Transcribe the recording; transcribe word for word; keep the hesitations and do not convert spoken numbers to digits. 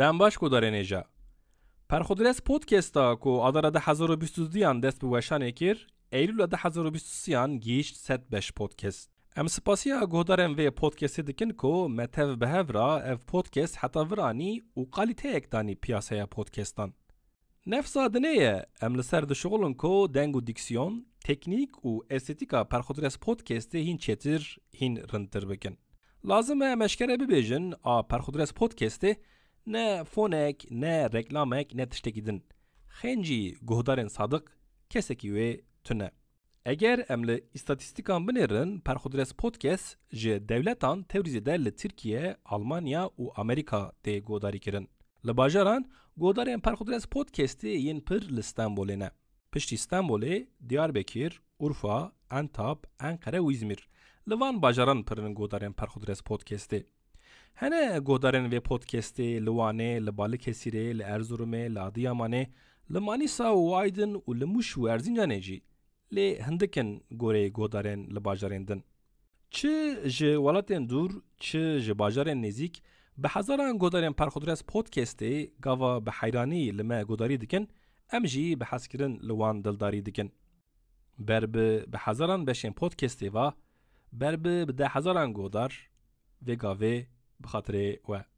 Dem baş guhdarên hêja. Perxudres Podcasta ku adara du hezar û bîst û duyan dest bi weşanê kir, Eylûla du hezar û bîst û sêyan gihîşt sed beş podcast. Em spasiya guhdarên vê podcastê dikin ku me tev bi hev re ev podcast heta vir anî û kalîteyek danî piyasaya podcastan. Nefsa dinê ye, em li ser dişuxulin ku deng û diksiyon, teknîk û estetîka Perxudres Podcastê hîn çêtir, hîn rindtir bikin. Lazim e em eşkere bibêjin, a Perxudres Podcastê ne fonek, ne reklamek, ne tiştekî din. Xêncî guhdarên sadiq kesekî wê tune. Eger em li îstatîstîkan binêrin, Perxudres Podcast ji dewletan tewrî zêde li Tirkiye, Almanya û Amerîka tê guhdarî kirin. Li bajaran, guhdarên Perxudres Podcastê yên pir li Stenbolê ne. Piştî Stenbolê, Diyarbekir, Urfa, Entap, Enqere û Îzmîr. Li van bajaran pir in guhdarên Perxudres Podcastê. Hene guhdarên vê podcastê li Wanê, li Balikesîrê, li Erzurumê, li Adiyamanê, li Manîsa û Aydin û li Mûş û Erzincanê jî. Lê hindik in goreyê guhdarên li bajarên din. Çi ji welatên dûr, çi ji bajarên nêzîk, bi hezaran guhdarên Perxudres Podcastê gava bi heyranî li me guhdarî dikin, em jî bi hezkirin li wan dildarî dikin. Ber bi bi hezaran beşên podcastê ve, ber bi bi deh hezaran guhdar, vê gavê bi xatirê we.